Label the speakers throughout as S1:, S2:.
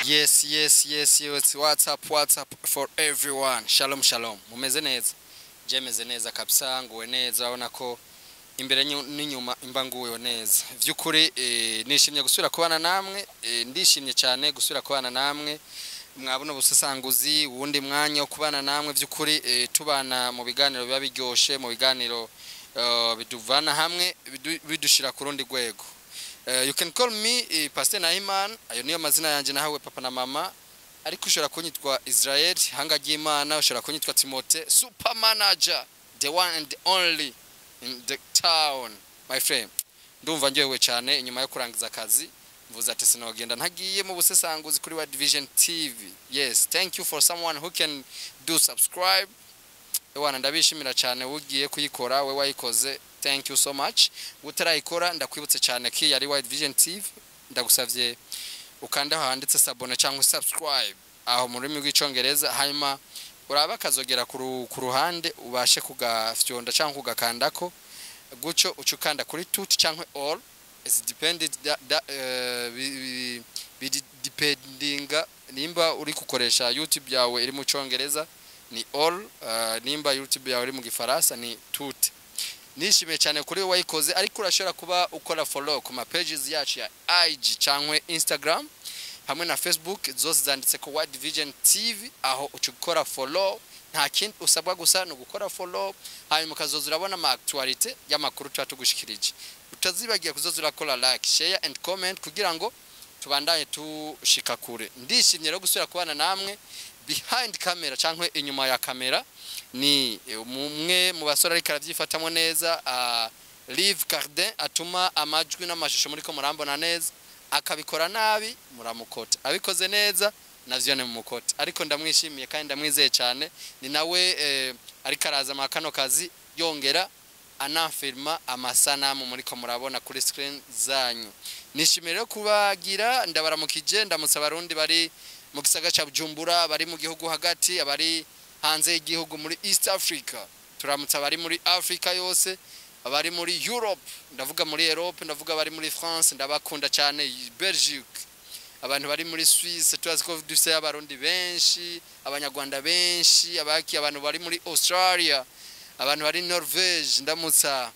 S1: Yes. What's up, what's up for everyone? Shalom, shalom. Mumeze neza? Je meze neza kabisa, nguwe neza, urabona ko imbere n'inyuma imba nguwe neza. Vyukuri nishimye gusubira kubana namwe, ndishimye cyane gusubira kubana namwe. Mwabona ubusasanguzi, wundi mwanya wo kubana namwe vyukuri, tubana mu biganiro biba biryoshe, mu biganiro biduvana hamwe, bidushira ku rundi rwego. You can call me Pastor Naiman, ayo niyo mazina yanje nahawe papa na mama, ariko ushobora kunyitwa Israel hanga ry'Imana, ushobora kunyitwa Timote, super manager, the one and the only in the town, my friend. Ndumva ndyohewe cyane inyuma yo kurangiza akazi, mvuze ati sinogenda ntagiye mu busesanguzi kuri World Vision TV. Yes, thank you for someone who can do subscribe. Ewana, ndabishimira cyane ugiye kuyikora, we wayikoze, thank you so much. Utarayikora, ndakwibutse cyane ko iyi ari World Vision TV, ndagusavye ukanda aho handitse s'abonner cyangwa subscribe aho mu rurimi rw'Icongereza, hanyuma uraba akazogera ku ruhande, ubashe kugafyonda cyangwa kugakandako gutyo, uca ukanda kuri tout cyangwa all. It's depended da, dependinga nimba uri gukoresha YouTube yawe iri mu Congereza ni all, nimba YouTube yawe iri mu Gifaransa ni tout. Nishimiye cyane kuri wowe wayikoze, ariko urashobora kuba ukora follow ku ma pages yacu ya IG cyangwa Instagram hamwe na Facebook, zose zanditse ko World Vision TV. Aho uca ukora follow, nta kindi usabwa gusa ni ugukora follow, hanyuma ukazoza urabona ama actualité y'amakuru tuba tugushikirije. Utazibagiye kuzoza urakora like, share and comment kugira ngo tubandanye tushika kure. Ndishimye rero gusubira kubana namwe. Behind camera cyangwa inyuma ya kamera ni umwe mu basore ariko arabyifatamo neza, Live Cardin, atuma amajwi n'amashusho muri ko murambona neza. Akabikora nabi muramukota, abikoze neza navyo ni mumukota, ariko ndamwishimiye kandi ndamwizeye cyane. Ni nawe ariko araza mu kano kazi, yongera anafilma amasanamu muri ko murabona kuri screen zanyu. Nishimiye rero kubagira, ndabaramukije, ndamutsa Abarundi bari mu gisagara ca Bujumbura, bari mu gihugu hagati, abari hanze y'igihugu muri East Africa, turamutsa abari muri Africa yose, abari muri Europe, ndavuga muri Europe, ndavuga abari muri France, ndabakunda cyane, Belgique, abantu bari muri Suisse, turazi ko dufise Abarundi benshi, Abanyarwanda benshi, abaki, abantu bari muri Australia, abantu bari Norvege. Ndamutsa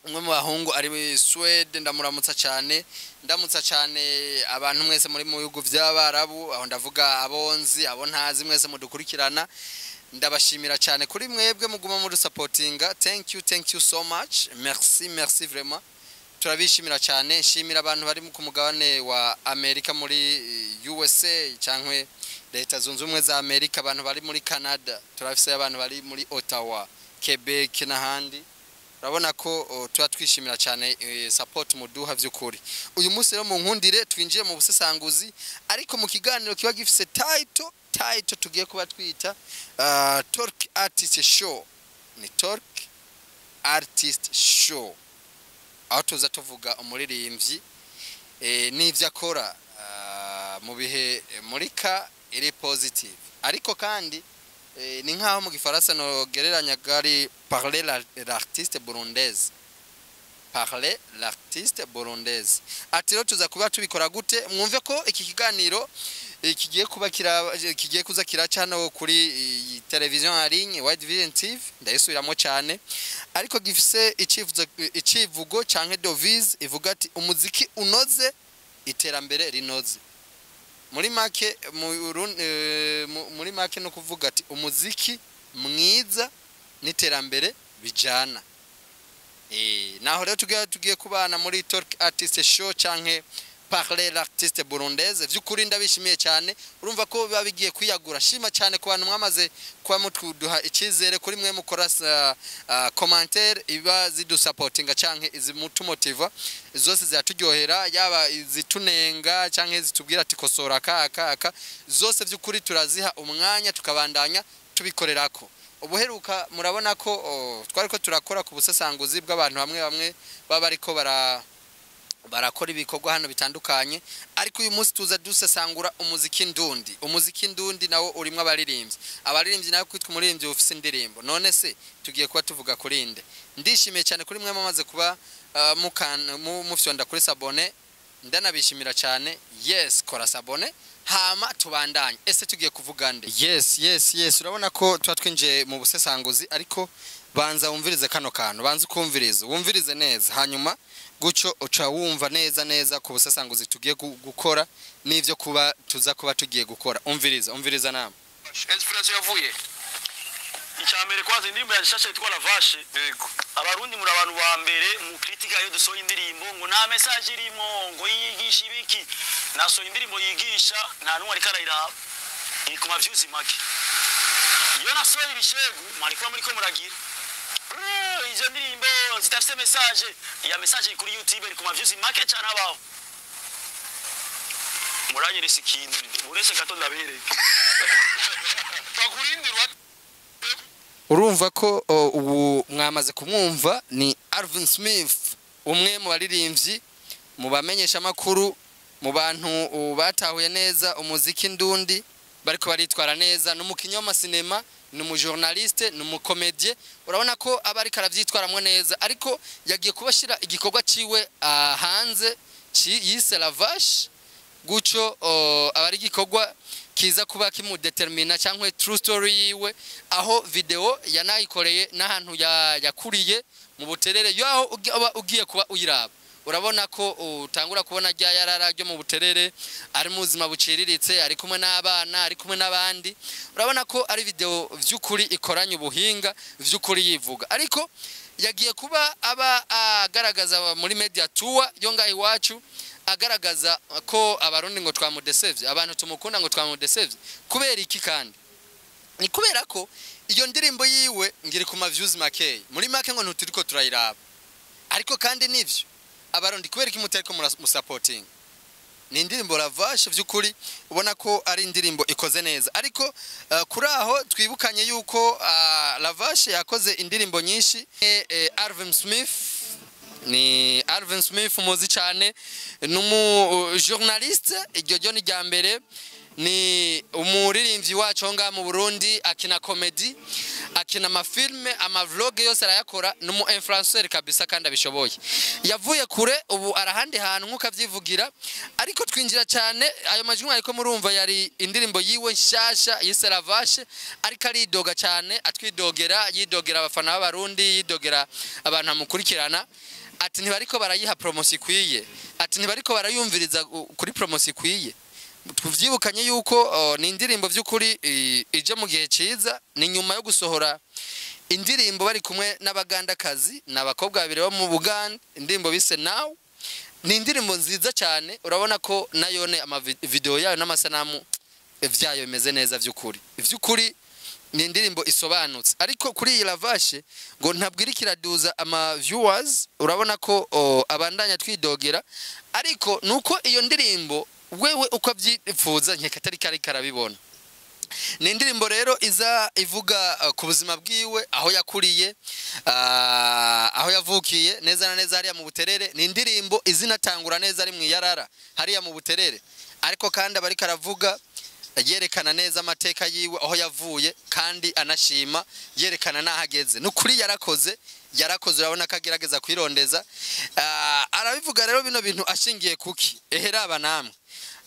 S1: umwe mu bahungu ari muri Swede, ndamuramutsa cyane. Ndamutsa cyane abantu mwese muri mu bihugu by'Abarabu, aho ndavuga abonzi, abo ntazi, mwese mudukurikirana, ndabashimira cyane kuri mwebwe muguma muri supportinga. Thank you, thank you so much, merci, merci vraiment, turabishimira cyane. Nshimira abantu bari ku mugabane wa Amerika, muri USA cyangwa Leta Zunze Ubumwe za Amerika, abantu bari muri Canada, turafise abantu bari muri Ottawa, Quebec n'ahandi. Urabona ko tuba twishimira cyane support muduha vy'ukuri. Uyu munsi rero mu nkundire twinjiye mu busesanguzi, ariko mu kiganiro kiba gifise title tugiye kuba twita Talk Artist Show. Ni Talk Artist Show, aho tuza tuvuga umuririmbyi n'ivyo akora mu bihe muri ka iri positive, ariko kandi ni nkaho mu Gifaransa nogereranya gari parler l'artiste burundaise, parler l'artiste burundaise. Ati rero tuza kuba tubikora gute? Mwumve ko iki kiganiro kigiye kuba kira, kigiye kuza kiraca hano kuri iyi television en ligne Wide Vision TV, ndayisubiramo cyane, ariko gifise icivuzo, icivugo canke devise ivuga ati umuziki unoze, iterambere rinoze. Muri make muri make no kuvuga ati umuziki mwiza n'iterambere bijana. Naho rero tugiye kubana muri Talk Artist Show canke Parler l'artiste burundaise. Vy'ukuri ndabishimiye cyane, urumva ko biba bigiye kwiyagura. Shima cyane ku bantu mwamaze kuba mutuduha icyizere, kuri mwe mukora commentaire iba zidusupportinga canke izimutumotiva, zose ziraturyohera, yaba izitunenga canke zitubwira ati kosora aka aka aka, zose vy'ukuri turaziha umwanya tukabandanya tubikorerako. Ubuheruka murabona ko twari ko turakora ku busesanguzi bw'abantu bamwe bamwe baba bariko barakora ibikorwa hano bitandukanye, ariko uyu munsi tuza dusesangura umuziki ndundi. Umuziki ndundi nawo urimwo abaririmbyi, abaririmbyi nawe kwitwa umuririmbyi ufise indirimbo. None se tugiye kuba tuvuga kuri nde? Ndishimiye cyane kuri mwe mumaze kuba mufyonda kuri s'abonner, ndanabishimira cyane. Yes, kora s'abonner. Hama tubandanye. Ese tugiye kuvuga nde? Yes, urabona ko tuba twinjiye mu busesanguzi, ariko banza wumvirize kano kantu, banza ukumvirize, wumvirize neza, hanyuma guco uca wumva neza neza ku busesanguzi tugiye gukora n'ivyo kuba tuza kuba tugiye gukora. Umviriza, umviriza nama.
S2: Inspiration yavuye? Icya mbere, kwanza indirimbo ya nshasha yitwa La Vache.
S3: Yego.
S2: Abarundi muri abantu ba mbere mu critique iyo dusohoye indirimbo ngo nta message irimo, ngo yigisha ibiki. Nasohoye indirimbo yigisha, nta n'umwe ariko arayiraba, iri ku ma views make. Iyo nasohoye ibishegu mwari kuba muriko muragira: "Brrr, izo ndirimbo zidafite message." Ya message iri kuri YouTube, iri ku ma views make cyane. Abaho muranyeresa ikintu, uretse gato ndabereke.
S3: Twakurindirwa.
S1: Urumva ko ubu mwamaze kumwumva, ni Alvin Smith, umwe mu baririmbyi, mu bamenyeshamakuru, mu bantu batahuye neza umuziki ndundi, bariko baritwara neza. Ni umukinnyi w'amasinema, ni umujournaliste, ni umucomédien. Urabona ko aba ariko aravyitwaramwo neza, ariko yagiye kubashira igikorwa ciwe hanze yise La Vache. Guco aba ari igikorwa kiza kuba kimudetermina cyangwa true story yiwe, aho video yanayikoreye n'ahantu yakuriye mu Buterere. Yo aho uba ugiye kuba uyiraba, urabona ko utangura kubona rya yarara ryo mu Buterere, ari mu buzima buciriritse, ari kumwe n'abana, ari kumwe n'abandi. Urabona ko ari video vy'ukuri ikoranye ubuhinga vy'ukuri yivuga, ariko yagiye kuba aba agaragaza muri media tour yo ngaho iwacu, agaragaza ko Abarundi ngo twamudesevye, abantu tumukunda ngo twamudesevye. Kubera iki? Kandi ni kubera ko iyo ndirimbo yiwe ngiri ku ma views makeya, muri make ngo ntuturiko turayiraba. Ariko kandi nivyo, Abarundi, kubera iki mutariko musapotinga? Ni indirimbo La Vache vy'ukuri ubona ko ari indirimbo ikoze neza, ariko kuri aho twibukanye yuko La Vache yakoze indirimbo nyinshi. Alvin Smith, ni Alvin Smith muzi cyane, ni umu journaliste, iryo ryo ni rya mbere. Ni umuririmbyi wacu aho ngaha mu Burundi, akina comedy, akina amafilme, amavlog yose arayakora. Ni umu influencer kabisa kandi abishoboye. Yavuye kure, ubu arahandi hantu nk'uko avyivugira. Ariko twinjira cyane ayo majwi, ariko murumva yari indirimbo yiwe nshasha yise La Vache, ariko aridoga cyane, atwidogera, yidogera abafana b'Abarundi, yidogera abantu bamukurikirana, ati ntibariko barayiha promotion ikwiye, ati ntibariko barayumviriza kuri promotion ikwiye. Tuvyibukanye yuko ni indirimbo vy'ukuri ije mu gihe ciza, ni nyuma yo gusohora indirimbo bari kumwe n'Abagandakazi, ni abakobwa babiri bo mu Buganda, indirimbo bise Now. Ni indirimbo nziza cyane, urabona ko nayone amavideo yayo n'amasanamu vyayo bimeze neza vy'ukuri. Vy'ukuri ni indirimbo isobanutse, ariko kuri iyi La Vache ngo ntabwo iriko iraduza ama viewers. Urabona ko abandanya twidogera, ariko nuko iyo ndirimbo wewe uko abyifuza nkeka atari kari karabibona. Ni indirimbo rero iza ivuga ku buzima bwiwe, aho yakuriye, aho yavukiye neza na neza hariya mu Buterere. Ni indirimbo izinatangura neza ari mu iyarara hariya mu Buterere, ariko kandi aba ariko aravuga, yerekana neza amateka yiwe, aho yavuye, kandi anashima, yerekana n'aho ageze. Ni ukuri yarakoze, yarakoze, urabona ko agerageza kwirondeza. Arabivuga rero bino bintu ashingiye kuki? Eheraba namwe,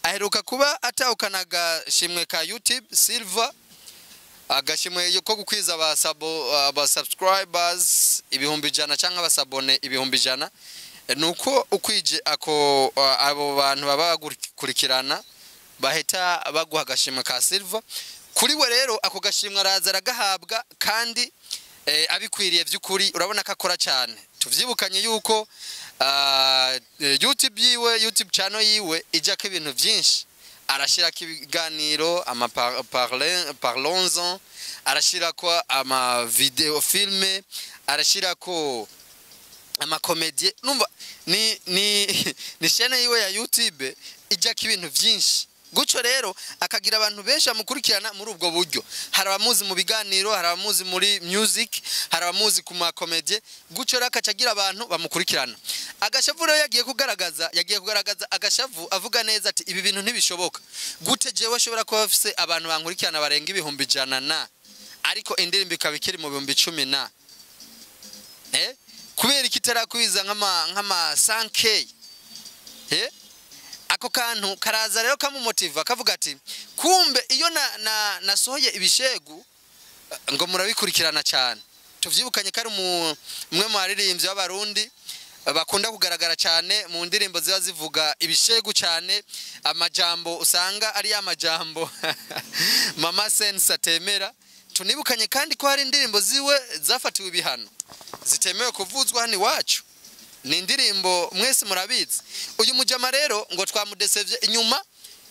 S1: aheruka kuba atahukana agashimwe ka YouTube Silver, agashimwe ko gukwiza aba subscribers 100,000 cyangwa abasabone 100,000. Nuko ukwije ako abo bantu baba bagukurikirana bahita baguha agashimwe ka silver. Kuri we rero ako gashimwe araza aragahabwa kandi abikwiriye by'ukuri. Urabona ko akora cyane. Tuvyibukanye yuko YouTube yiwe, YouTube channel yiwe ijako ibintu byinshi. Arashirako ibiganiro, ama parlons-en, arashirako ama video filme, arashirako amacomédie. Numva ni chaîne yiwe ya YouTube ijako ibintu byinshi. Gutyo rero akagira abantu benshi bamukurikirana muri ubwo buryo. Hari abamuzi mu biganiro, hari abamuzi muri music, hari abamuzi ku macomédie. Gutyo rero akaca agira abantu bamukurikirana. Agashavu rero yagiye kugaragaza agashavu, avuga neza ati ibi bintu ntibishoboka. Gute jewe ashobora kuba afise abantu bankurikirana barenga 100,000 na, ariko indirimbo ikaba ikiri mu 10,000 na? Kubera iki itarakwiza nk'ama 5K? Ako kantu karaza rero kamumotiva, kavuga ati kumbe iyo na nasohoye ibishegu ngo murabikurikirana cyane. Tuvyibukanye ko ari umwe mu baririmbyi b'Abarundi bakunda kugaragara cyane mu ndirimbo ziba zivuga ibishegu cyane, amajambo usanga ari ya majambo mama sense atemera. Tunibukanye kandi ko hari indirimbo ziwe zafatiwe ibihano zitemewe kuvuzwa hano iwacu, ni indirimbo mwese murabizi. Uyu mujama rero ngo twamudesevye inyuma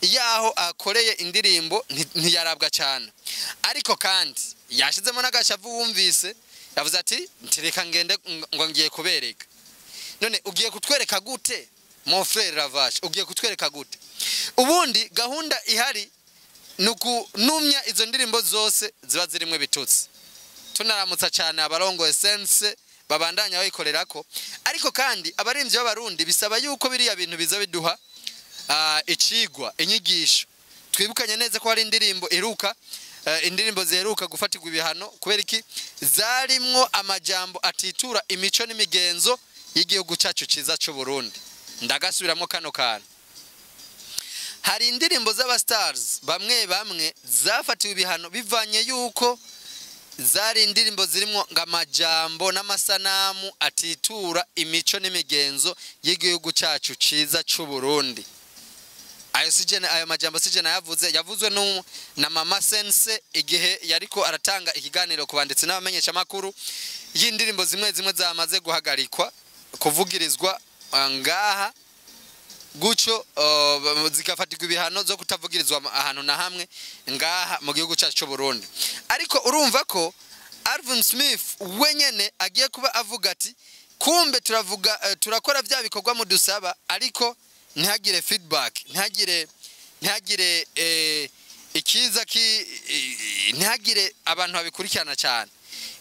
S1: yaho akoreye indirimbo ntiyarabwa cyane, ariko kandi yashizemo n'agashavu. Wumvise yavuze ati ntireka ngende ngo ngiye kubereka. None ugiye kutwereka gute, mon frère Ravage? Ugiye kutwereka gute? Ubundi gahunda ihari ni ukunumya izo ndirimbo zose ziba zirimwe bitutsi. Tunaramutsa cyane abarongo essence babandanya bayikorerako, ariko kandi abarimvyi b'Abarundi bisaba yuko biriya bintu biza biduha icigwa, inyigisho. Twibukanye neza ko hari indirimbo iruka, indirimbo ziheruka gufatirwa ibihano kubera iki? Zarimwo amajambo atitura imico n'imigenzo y'igihugu cyacu ciza cy'u Burundi. Ndagasubiramwo kano kantu: hari indirimbo z'aba stars bamwe bamwe zafatiwe ibihano bivanye yuko zari indirimbo zirimo ngo amajambo n'amasanamu atitura imico n'imigenzo y'igihugu cyacu ciza cy'u Burundi. Ayo sijene, ayo majambo sijene yavuze, yavuzwe na mama sense igihe yariko aratanga ikiganiro ku banditsi n'abamenyesha makuru y'indirimbo zimwe zimwe zamaze guhagarikwa kuvugirizwa ngaha gutyo, zigafatirwa ibihano zo kutavugirizwa ahantu na hamwe ngaha mu gihugu cyacu cy'u Burundi. Ariko urumva ko Alvin Smith wenyene agiye kuba avuga ati kumbe turavuga, turakora bya bikorwa mudusaba, ariko ntihagire feedback, ntihagire ikiza ki, ntihagire abantu babikurikirana cyane.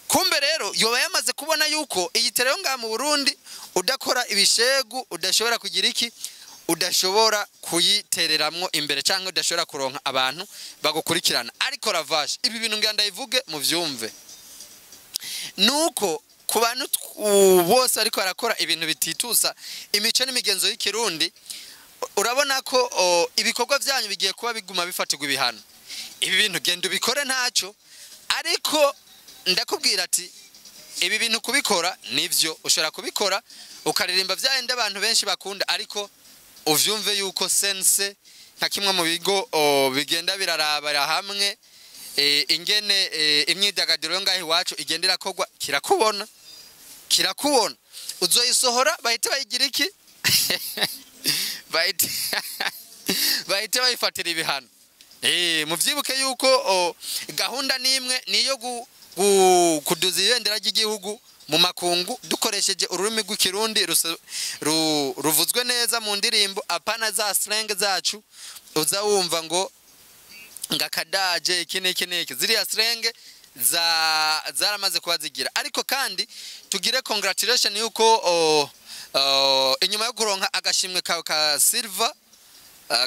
S1: Kumbe rero yoba yamaze kubona yuko iyi terero ngaha mu Burundi udakora ibishegu udashobora kugira iki, udashobora kuyitereramwo imbere, cyangwa udashobora kuronka abantu bagukurikirana. Ariko Ravage, ibi bintu ngira ndayivuge muvyumve, nuko ku bantu bose ariko barakora ibintu bititusa imico n'imigenzo y'Ikirundi, urabona ko ibikorwa byanyu bigiye kuba biguma bifatirwa ibihano. Ibi bintu genda ubikore ntacyo, ariko ndakubwira ati ibi bintu kubikora nivyo, ushobora kubikora ukaririmba byahenda abantu benshi bakunda, ariko uvyumve yuko sense nka kimwe mu bigo bigenda birarabara hamwe ingene imyidagaduro yo ngaho iwacu igenda irakorwa, kirakubona, kirakubona. Uzoyisohora bahite bayigira iki, bahite bayifatira ibihano. Muvyibuke yuko gahunda nimwe niyo kuduza ibendera ry'igihugu mu makungu dukoresheje ururimi rw'Ikirundi ruvuzwe neza mu ndirimbo, apana za slang zacu uza wumva ngo ngakadaje iki n'iki n'iki. Ziriya slang za zaramaze kuba zigira. Ariko kandi tugire congratulation yuko inyuma yo kuronka agashimwe kawe ka silver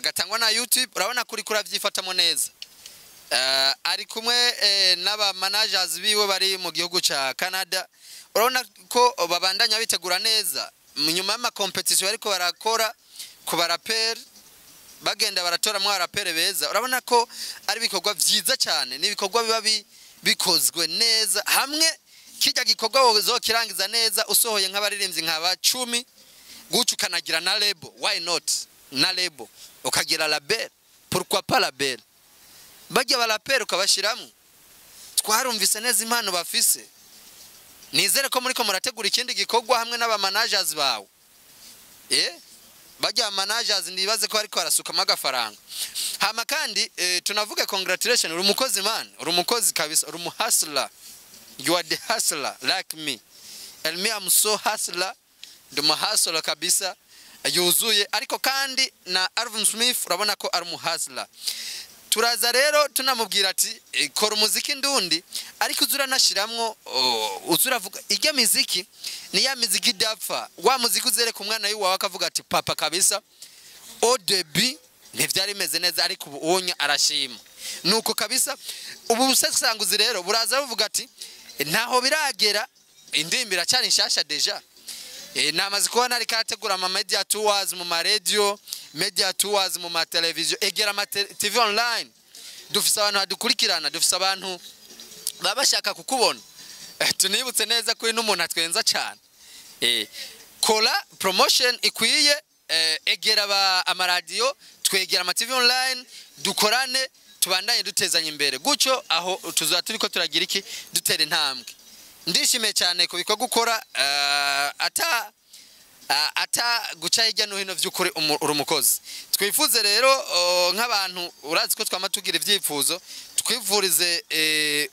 S1: gatangwa na YouTube, urabona kuri kuravyifatamo neza. Ari kumwe n'aba managers biwe bari mu gihugu ca Canada. Urabona ko babandanya bitegura neza nyuma y'ama competition ariko barakora ku baraperi, bagenda baratora mu baraperi beza. Urabona ko ari ibikorwa vyiza cyane, ni ibikorwa biba bikozwe neza. Hamwe kijya gikorwa uzokirangiza neza usohoye nk'abaririmbyi nk'aba 10 guca, ukanagira na label, why not na label, ukagira label, pourquoi pas label, bajya baraperi ukabashyiramo. Twarumvise neza impano bafise. Nizere ko muriko murategura ikindi gikorwa hamwe n'aba managers bawe. Bajya managers ndibaze ko ariko barasukamo agafaranga. Hama kandi tunavuga congratulation, uri umukozi man, uri umukozi kabisa, uri umuhustler. You are the hustler like me and me, I'm so hustler, ndi umuhustler kabisa yuzuye. Ariko kandi na Alvin Smith urabona ko ari umuhustler. Turaza rero tunamubwira ati kora umuziki ndundi, ariko uzura nashiramwo, uzura ijya miziki ni ya miziki idapfa, wa muziki uzereka umwana wiwawe akavuga ati papa kabisa au début ntivyari bimeze neza, ariko ubu unya arashima. Nuko kabisa ubu busesanguzi rero buraza buvuga ati ntaho biragera, indirimbo iracyari nshasha déjà. Namaze kubona ariko arategura ama media tours mu ma radio. media tours mu mateleviziyo, egera ama TV online. Dufise abantu badukurikirana, dufise abantu baba bashaka kukubona. Tunibutse neza ko uyu n'umuntu atwenza cyane. Kora promotion ikwiye, egera amaradiyo, twegera ama TV online, dukorane, tubandanye dutezanye imbere gutyo. Aho tuzaba turiko turagira iki? Dutera intambwe. Ndishimiye cyane ku bikorwa ukora, ata guca hirya no hino. By'ukuri uri umukozi. Twifuze rero, nk'abantu urazi ko twama tugira ibyifuzo, twifurize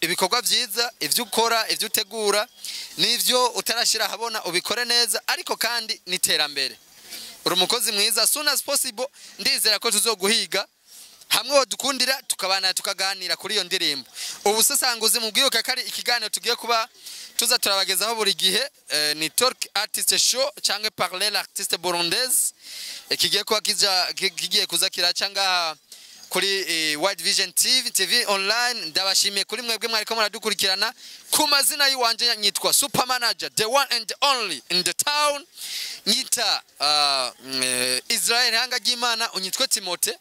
S1: ibikorwa byiza, ibyo ukora, ibyo utegura n'ibyo utarashyira ahabona, ubikore neza, ariko kandi n'iterambere. Uri umukozi mwiza. Soon as possible ndizera ko tuzoguhiga hamwe dukundira, tukabana, tukaganira kuri iyo ndirimbo. Ubusesanguzi mubwibuke ko ari ikiganiro tugiye kuba tuza turabagezaho buri gihe, ni Talk Artist Show cyangwa Parler l'artiste burundaise, kigiye kuba kigiye kuza kiraca ngaha kuri World Vision TV, TV online. Ndabashimiye kuri mwebwe mwariko muradukurikirana. Ku mazina y'iwanje nyitwa Super Manager, the one and the only in the town. Nyita Israel Hanga ry'Imana, unyitwe Timote,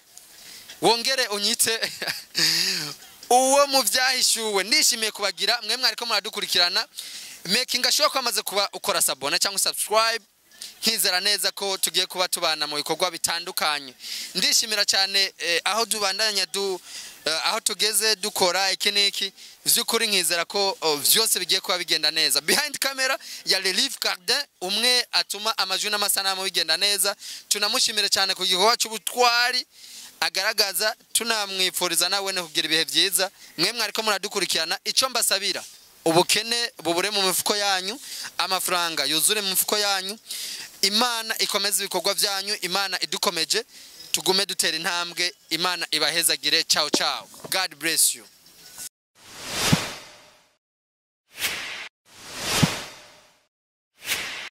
S1: wongere unyite uwo mu byahishuwe. Ndishimiye kubagira mwe mwariko muradukurikirana. Making sure ko amaze kuba ukora s'abonner cyangwa subscribe, nkizera neza ko tugiye kuba tubana mu bikorwa bitandukanye. Ndishimira cyane aho tubandanya aho tugeze dukora iki n'iki. Vy'ukuri nkizera ko vyose bigiye kuba bigenda neza. Behind camera ya Relief Cardin, umwe atuma amajwi n'amasanamu bigenda neza, tunamushimire cyane ku gikorwa cy'ubutwari agaragaza, tunamwifuriza nawe ne kugira ibihe byiza. Mwe mwariko muradukurikirana, icyo mbasabira, ubukene bubure mu mifuko yanyu, amafaranga yuzure mu mifuko yanyu, Imana ikomeze ibikorwa byanyu, Imana idukomeje, tugume dutera intambwe. Imana ibahezagire. Ciao ciao, God bless you.